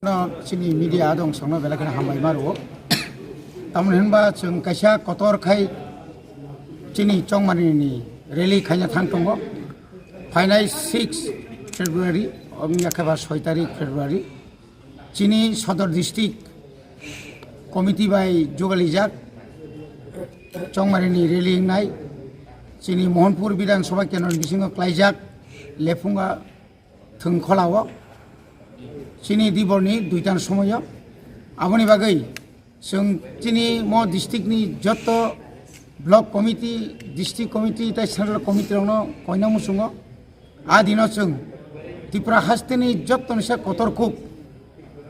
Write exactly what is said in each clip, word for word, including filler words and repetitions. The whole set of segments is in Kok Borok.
No, chini media adong songno belai kheno hambai ma rwo. Tamoni hinba chwng kaisa kotor khai chini Chongmani ni rally khaina thang tongo. Phainai six February, omni yakhe ba soi tarik February. Chini Sodor District Committee bai jugalijak Chongmani ni rally wngnai. Chini Mohanpur Bidhan Sabha Kendro ni bisingo klaijak Lephunga Thwngkholao chini diborni duitan somoyo. Aboni bagwi chwng chini mo district ni joto block committee, district committee tei central committee rokno koina muchungo. A dino chwng Tripura hasteni jottoni se kotor kuk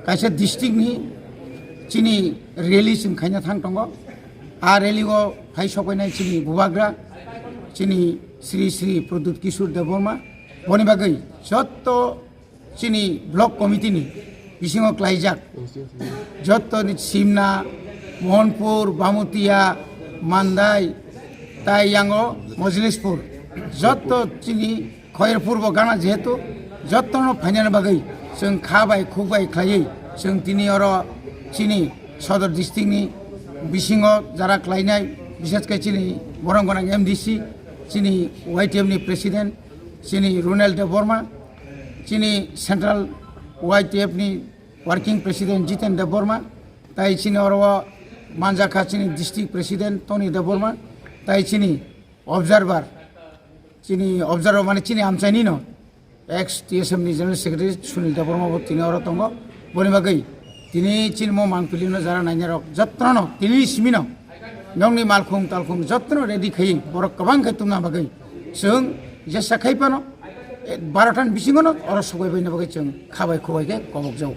kaisa district ni chini rally chwng khaina thang tongo. A rally o phai sokoinai chini bubagra, chini Sri Sri Pradyut Kishore Debbarma. Boni bagwi jotto chini block committee ni bisingo klaijak, jotto ni Simna, Mohanpur, Bamutia, Mandai, tai yango Mojlispur, jotto chini Khairpur bo gana jehetu, jottono phainani bagwi chwng kha bai khuk bai khlaiwi chwng tini oro chini Sodor district ni bisingo jara klainai, bishesh khe chini borong gwnang M D C, chini Y T F ni president, chini Runel Debbarma, chini central Y T F ni working president Jiten Debbarma, tai chini oro manjakha chini district president Tony Debbarma, tai chini observer, chini observer mane chini amchaini no ex T S M ni general secretary Sunil Debbarma bo tini oro tongo. Boni bagwi tini chini mo mangpili no jara naina rok jotto no tini simi no nokni malkhung talkhung jotto no ready khai borok kwbang khai tumna bagwi chwng jesa khai pano, eh, baro tan bisingo no oro sogwi baina bagwi chwng khabai khubai khe kobok jago.